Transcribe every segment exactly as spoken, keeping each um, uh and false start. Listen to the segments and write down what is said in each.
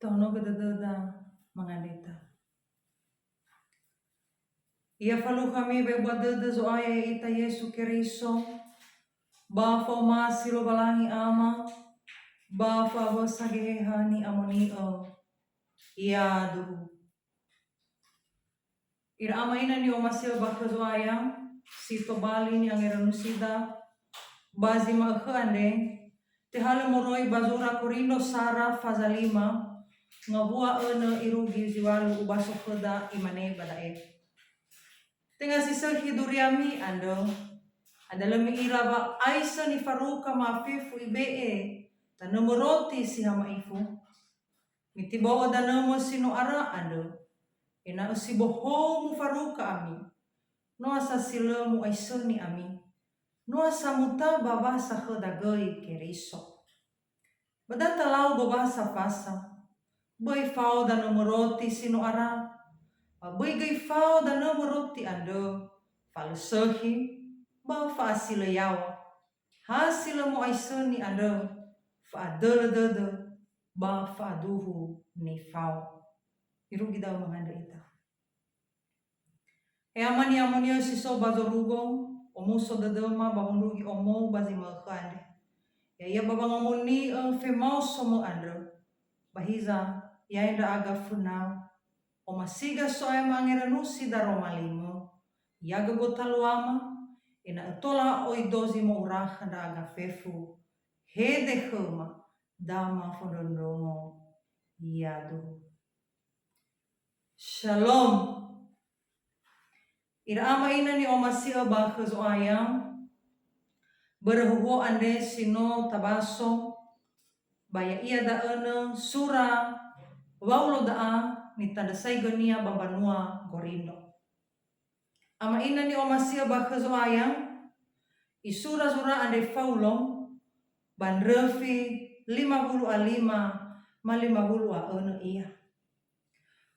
Honogö dödöda mangandröta. Ya falukha ami wa'ebua dödö Zo'aya ya'ita Yesu Keriso, ba fa'omasi Lowalangi Ama, ba fa'awösa Geheha Ni'amoni'ö. Yaduhu. Ira ama ina ni'omasi'ö ba khö Zo'aya, si tobali ni'angeranusida, ba zi ma'ökhö andre, tehalö moroi ba zura Korindo sara faza lima, ngawua önö irugi zi ŵalu ubaso khöda, imane ba da'e, "Tenga si sökhi duriami andrö, andrö lö mi'ila wa'aisö nifaruka ma'afefu ibe'e tanömö roti si ha ma'ifu? Mitibou'ö danömö si no ara andrö, ena'ö si bohou mufaruka ami, noa sa si lö mu'aisöni ami, noa sa mutaba wa sakhöda göi Keriso. Ba da talau gowasa fasa, böi fao danömö roti si no ara, ba böi göi fao danömö roti andrö, fa lö sökhi, ba fa'asilö yaŵa, ha si lö mu'aisöni andrö, fa'adölö dödö, ba fa'aduhu nifao." Irugi da'ö mangandrö ita. He Ama Ni'amoni'ö si so ba zorugo, omuso dödöma ba wondrugi omo ba zi ma'ökhö andre. Ya'ia ba wangomoni'ö femaosomö andrö. Ba hiza, yae ndra'aga fönau. Omasiga So'aya mangeranusi daroma limö. Iagö gotaluama, ena'ö tola oi dozi mo'urakha ndra'aga fefu. Hede khöma, da mafondrondrongo. Yaduhu. Shalom. Ira ama ina ni'omasi'ö ba khö Zo'aya, börö huhuo andre si no tabaso, ba ya'ia da'ö nö sura Waulo da'a nitandrösaigönia ba mbanua Gorindo. Ama ina ni'omasi'ö ba khö Zo'aya, isura zura andre Faulo, ba ndröfi lima wulu a lima ma lima wulu a önö ia.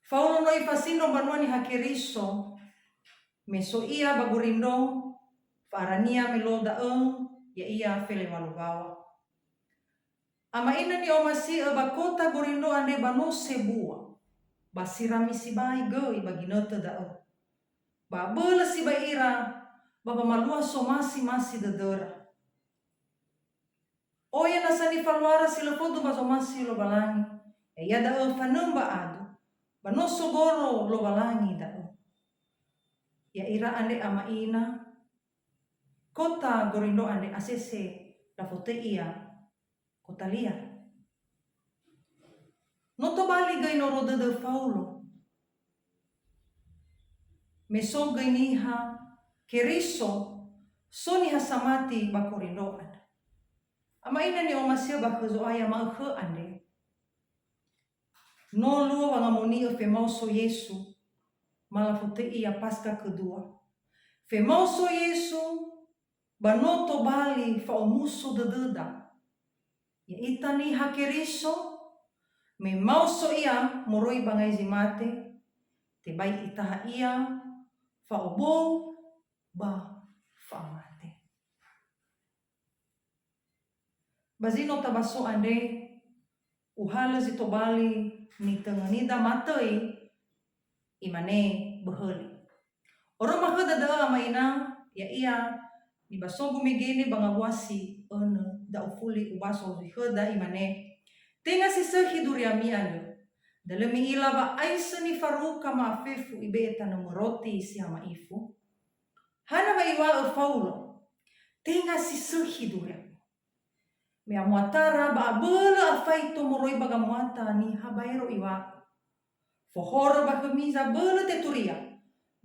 Faulo no ifasindro mbanua Niha Keriso, me so ia ba Gorindo, fa'arania me luo da'ö, ya'ia felewalowaw̃a. Ama ina ni'omasi'ö ba kota Gorindo andre ba no sebua, ba si rami sibai göi ba ginötö da'ö. Ba abölö sibai ira, ba wamalua somasi-masi dödöra. Oya nasa nifaluara si lö fodu ba zomasi Lowalangi, ya'ia da'ö fanö mba'adu, ba no sogoro Lowalangi da'ö. Ya'ira andre ama ina, kota Gorindo andre asese lafotöi ia kota lia. No tobali göi noro dödö Faulo. Me so göi Niha Keriso, so niha samati ba Korindo andrö. Ama ina ni'omasi'ö ba khö Zo'aya ma'ökhö andre. No luo wangamoni'ö femaoso Yesu, ma lafotöi ia Paska kedua. Femaoso Yesu, ba no tobali fa'omuso dödöda. Ya'ita Niha Keriso, me maoso ia moroi ba ngai zi mate, tebai itaha ia fa'obou ba fa'amate. Ba zi no tabaso andre, uhalö zi tobali nitöngönida matöi, imane böhöli. Oroma khöda da'ö ama ina, ya'ia nibasogu megene ba ngawua si önö, da ufuli ubaso zui khöda, imane, "Tenga si sökhi duriami andrö, da lö mi'ila wa'aisö nifaruka ma'afefu ibe'e tanömö roti si ha ma'ifu?" Hana wa iŵa'ö Faulo, "Tenga si sökhi duriami"? Me amuatara ba abölö afaito moroi ba gamuata niha baero iŵa'ö. Fohorö ba khömi zabölö teturia,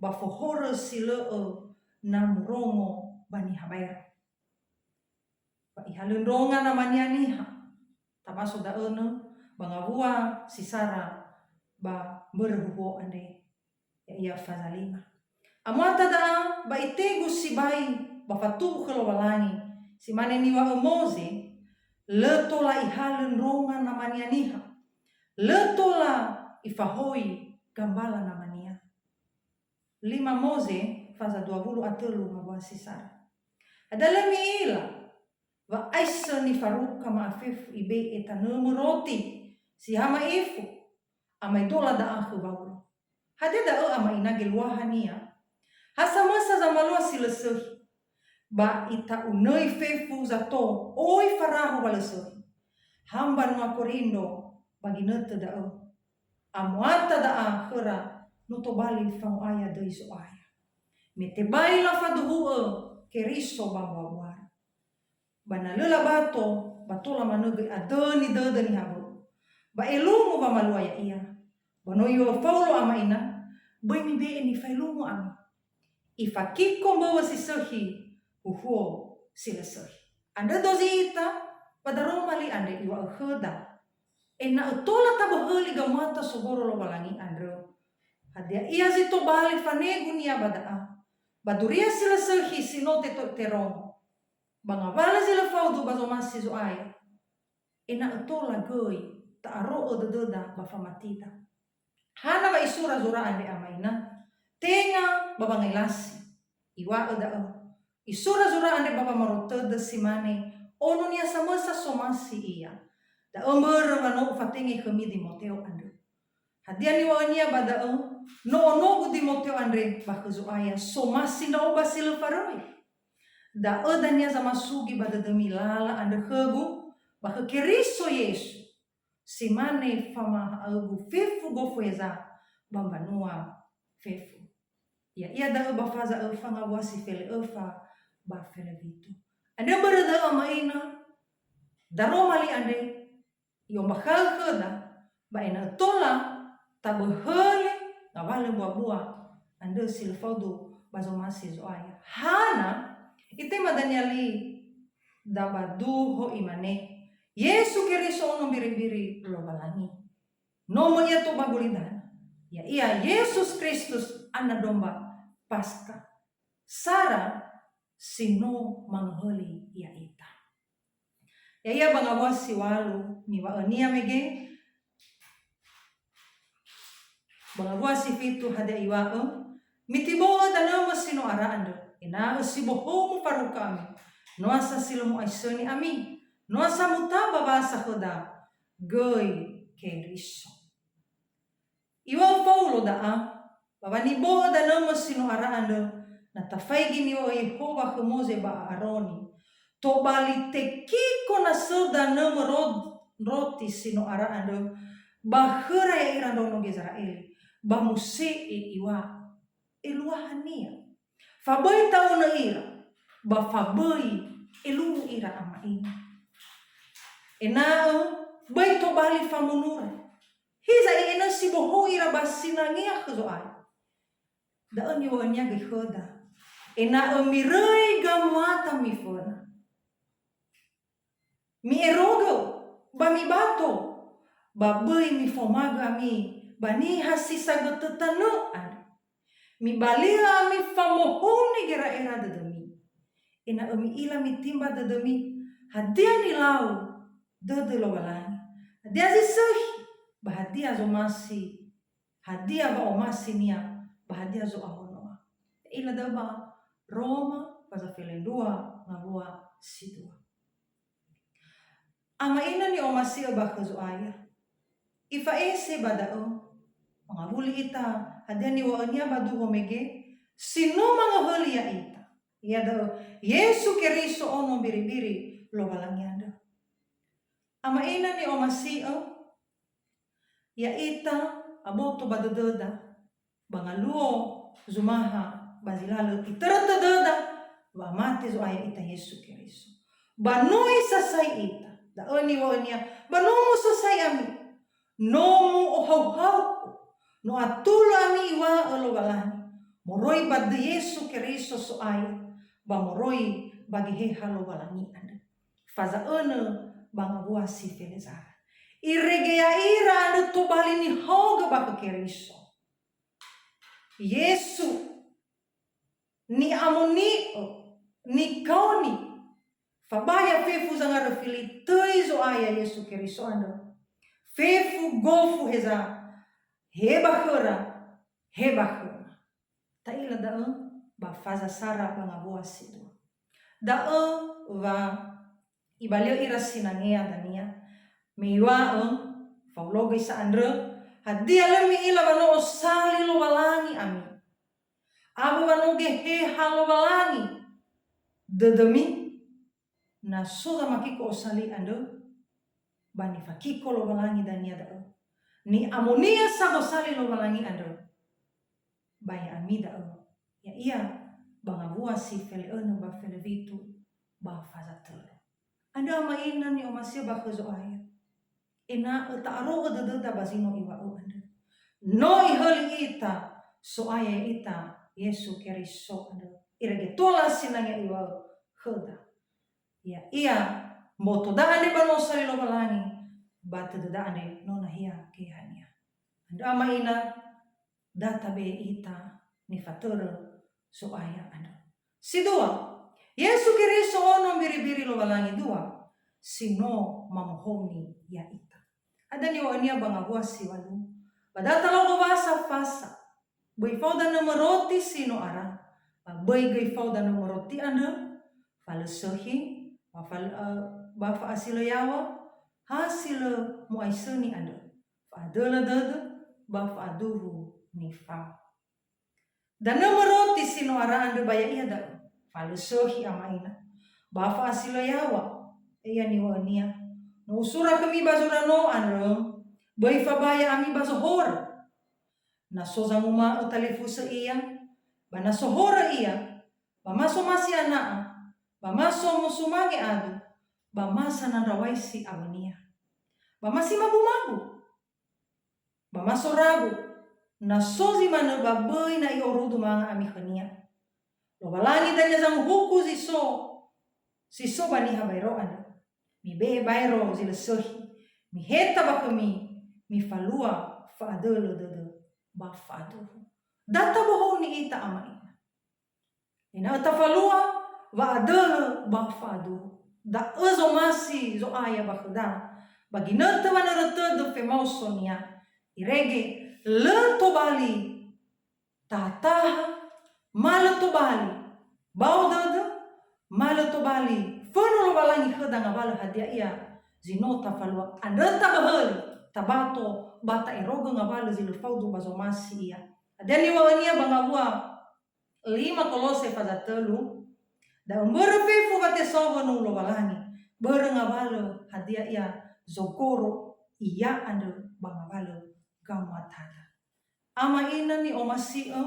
ba fohorö si lö'ö na murongo ba niha baero. Ba ihalö ndronga namania niha, tabaso da'ö nö ba ngawua si sara ba mbörö huhuo andre. Ya'ia faza lima. Amuata da'a ba itegu sibai ba fatuwu khö Lowalangi, si mane niŵa'ö Moze, lö tola ihalö ndronga namania niha, lö tola ifahoi gambala namania. Lima Moze, faza dua wulu a tölu ngawua si sara. Hadia lö mi'ila wa'aisö nifaruka ma'afefu ibe'e tanömö roti Si ha ma'ifu, amaedola da'a khö Waulo. Hadia da'ö ama ina geluahania? Ha samösa zamalua si lö sökhi. Ba ita'unöi fefu zato oi farahu wa lö sökhi. Ha mbanua Korindro ba ginötö da'ö. Amuata da'a khöra no tobali fango'aya döi Zo'aya. Me tebai lafaduhu'ö Keriso ba mbuabuara. Ba na lö labato, ba tola manö göi adöni dödö niha bö'ö. Ba elungu wamalua ya'ia. Ba no iŵa'ö Faulo ama ina, böi mibe'e nifaelungu ami. Ifakiko mböwö si sökhi, huhuo si lö sökhi. Andrö dozi ita, ba daroma li andre iŵa'ö khöda. Ena'ö tola taböhöli gamuata sogoro Lowalangi andrö. Hadia ia zi tobali fanegunia ba da'a? Ba duria si lö sökhi si no teto-, terongo. Ba ngawalö zi lö faudu ba zomasi Zo'aya. Ena'ö tola göi ta'aro'ö dödöda ba famatida. Hana wa isura zura andre ama ina? Tenga ba wangai lasi. Iŵa'ö da'ö, isura zura andre ba wamarotödö si mane, ononia samösa somasi ia. Da'ö mbörö wa no ufatenge khömi Dimoteo andrö. Hadia niŵa'önia ba da'ö? No onogu Dimoteo andre ba khö Zo'aya, somasi ndra'o ba si lö faröi. Da'ö dania zamasugi ba dödömi lala andrö khögu, ba khö Keriso Yesu. Si mane famaha'ögu fefu gofu heza ba mbanua fefu. Ya'ia da'ö ba faza öfa ngawua si fele öfa ba fele fitu. Andrö mbörö da'ö ama ina, daroma li andre, i'ombakha'ö khöda, ba ena'ö tola taböhöli ngawalö mbuabua andrö si lö faudu ba zomasi Zo'aya. Hana, itema dania li, da ba duho imane, Yesu Keriso ono mbiribiri Lowalangi. Nomo ia tou ba gulidanö. Ya'ia Yesus Kristus, Ana Domba Paska. Sara si no mangöhöli ya'ita. Ya'ia ba ngawua si ŵalu niŵa'önia mege. Ba ngawua si fitu hadia iŵa'ö, mitibo'ö danömö si no ara andrö, ena'ö si bohou mufaruka ami, noasa si lö mu'aisöni ami, noasa mutaba wasa khöda, göi Keriso. Iŵa'ö Faulo da'a, ba wanibo'ö danömö si no ara andrö, na tafaigi niŵa'ö Yehowa khö Moze ba Aroni, tobali tekiko nasöda nömö ro-, roti si no ara andrö, ba khöra ya'ira ndraono Gizera'eli, ba muse'e iŵa'ö, eluahania. Fa böi ta'unö ira, ba fa böi elungu ira ama ina. Ena'ö böi tobali famunura. Hiza i'enö si bohou ira ba sinangea khö Zo'aya. Da'ö niŵa'önia göi khöda. Ena'ö miröi gamuata miföna. Mi'erogö, ba mibato, ba böi mifaomagö ami ba niha si sagötö tanö andrö. Mibali'ö ami famohouni gera'era dödömi. Ena'ö mi'ila mitimba dödömi, hadia nilau dödö Lowalangi, hadia zi sökhi, ba hadia zomasi, hadia wa'omasinia, ba hadia zo'ahonoa. Ya'ila da'ö ba Roma, faza felendrua ngawua si dua. Ama ina ni'omasi'ö ba khö Zo'aya. Ifa'ese ba da'ö, mangawuli ita hadia niŵa'önia ba duho mege, si no mangöhöli ya'ita. Iada'ö Yesu Keriso ono mbiribiri Lowalangi andrö. Ama ina ni'omasi'ö, ya'ita aboto ba dödöda, ba ngaluo zumaha ba zi lalö itörö tödöda, wa mate Zo'aya ita Yesu Keriso. Ba no isasai ita, da'ö niŵa'önia, ba no musasai ami, no mu'ohauhau'ö, no atulö ami iŵa'ö Lowalangi, moroi ba döi Yesu Keriso So'aya, ba moroi ba Geheha Lowalangi andrö. Faza'önö ba ngawua si felezara. Irege ya'ira andrö tobali nihaogö ba khö Keriso. Yesu, ni'amoni'ö, nikaoni, fabaya fefu zangaröfi li töi Zo'aya Yesu Keriso andrö. Fefu gofu heza, he ba khöra, he ba khöma. Ta'ila da'ö ba faza sara ba ngawua si dua. Da'ö wa ibali'ö ira sinangea dania, me iŵa'ö, Faulo gõi sa andrö, hadia lö mi'ila wa no osali Lowalangi ami? Awö wa no Geheha Lowalangi dödömi? Na so zamakiko osali andrö, ba nifakiko Lowalangi dania da'ö. Ni'amonia sa gosali Lowalangi andrö, ba ya'ami da'ö, ya'ia ba ngawua si fele'önö ba felewitu ba faza tölu. Andrö ama ina ni'omasi'ö ba khö Zo'aya, ena'ö ta'aro'ö dödöda ba zi no iŵa'ö andrö. No ihöli ita So'aya ya'ita Yesu Keriso andrö, irege tola sinangea iŵa'ö khöda. Ya'ia mbotoda andre ba no osali Lowalangi, ba tödöda andre no nahia Geheha-Nia. Andrö ama ina, da tabe'e ita nifatörö So'aya andrö. Si dua, Yesu Keriso ono mbiribiri Lowalangi dua, si no mamohouni ya'ita. Hadia niŵa'önia ba ngawua si ŵalu? Ba da talau gowasa fasa. Böi fao danömö roti si no ara, ba böi göi fao danömö roti andrö, fa lö sökhi, ba fa lö, ba fa'asilö yaw̃a, ha si lö mu'aisöni andrö, fa'adölö dödö, ba fa'aduhu nifao. Danömö roti si no ara andrö ba ya'ia da'ö, fa lö sökhi ama ina, ba fa'asilö yaw̃a, ya'ia niŵa'önia. No usura khömi ba zura no andrö, böi fabaya ami ba zohorö. Na so zanguma'ö talifusö ia, ba na so horö ia, ba ma somasi ana'a, ba ma so musumange adu, ba ma sanandra waisi awönia, ba ma si mabu-mabu, ba ma sorabu, na so zi manö ba böi na i'orudu manga ami khönia. Lowalangi dania zanguhuku zi so, si so ba niha baero andrö. Mibe'e baero zi lö sökhi, miheta ba khömi, mifalua fa'adölö dödö ba fa'aduhu. Da tabohouni ita ama ina. Ena'ö tafalua wa'adölö ba fa'aduhu. Da'ö zomasi Zo'aya ba khöda, ba ginötö wanörö tödö femaosonia, irege lö tobali tahataha, ma lö tobali bao dödö, ma lö tobali föno Lowalangi khöda ngawalö hadia ia zi no tafalua. Andrö taböhöli, tabato, ba ta'erogö ngawalö zi lö faudu ba zomasi ia. Hadia niŵa'önia ba ngawua lima Kolose faza tölu, da'ö mbörö fefu wa tesau wönöu Lowalangi, börö ngawalö hadia ia zogoro ia andrö ba ngawalö gamuatada. Ama ina ni'omasi'ö,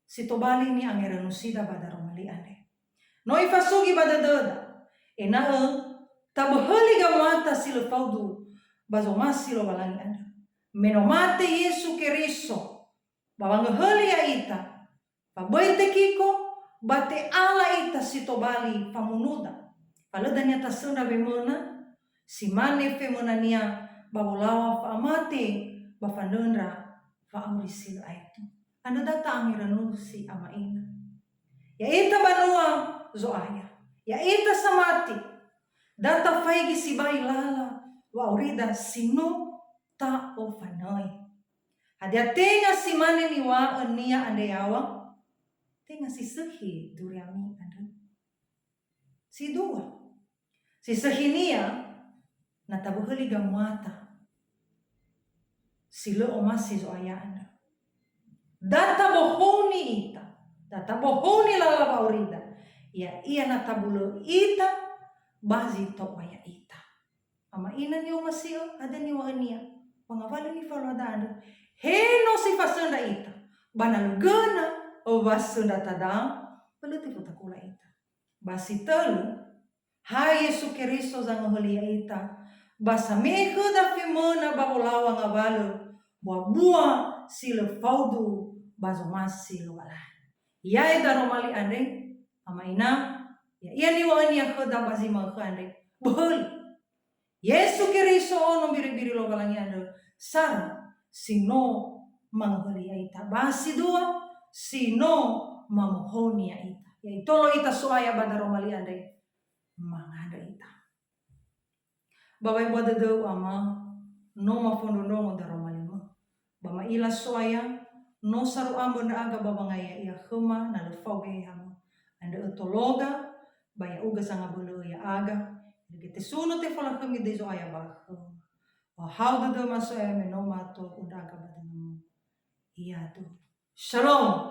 si tobali ni'angeranusida ba daroma li andre. No ifasugi ba dödöda, ena'ö taböhöli gamuata si lö faudu ba zomasi Lowalangi andrö. Me no mate Yesu Keriso, ba wangöhöli ya'ita, ba böi tekiko, ba te'ala ita si tobali famunuda. Fa lö dania tasöndra wemöna, si mane femönania ba wolaŵa fa'amate ba fanöndra fa'auri si lö aetu. Andrö da ta'angeranusi ama ina. Ya'ita banua Zo'aya, ya'ita samati, da tafaigi sibai lala wa'aurida si no ta'ofanöi. Hadia tenga si mane niŵa'önia andre yaw̃a? Tenga si sökhi duriami andrö. Si dua, si sökhinia na taböhöli gamuata si lö omasi Zo'aya andrö. Da tabohouni ita, da tabohouni lala wa'aurida, ya'ia na tabulö ita ba zi to'oya ita. Ama ina ni'omasi'ö, hadia niŵa'önia? Ba ngawalö nifaluada andrö. He no si fasöndra ita, ba na lö göna wa söndra tada, ba lö tefotakula ita. Ba si tölu, ha Yesu Keriso zangöhöli ya'ita, ba same'e khöda femöna ba wolaŵa ngawalö, bua-bua si lö faudu ba zomasi Lowalangi. Ya'e daroma li andre, ama ina, ya'ia niŵa'önia khöda ba zi ma'ökhö andre, böhöli. Yesu Keriso ono mbiribiri Lowalangi andrö, sara si no mangöhöli ya'ita. Ba si dua, si no mamohoni ya'ita. Ya'itolo ita So'aya ba daroma li andre, mangandrö ita. Ba wa'ebua dödöu, Ama, no mafondrondrongo daroma limö. Ba ma'ila So'aya, no saru'a mbö ndra'aga ba wangai ya'ia khöma na lö fao Geheha-Mö. Andrö'ö tologa, ba ya'ugö sangabölö'ö ya'aga, irege tesuno tefolakhömi döi Zo'aya ba khöma. Ohau dödöma So'aya me no mato ndra'aga ba dödöma. Iadu. Shalom.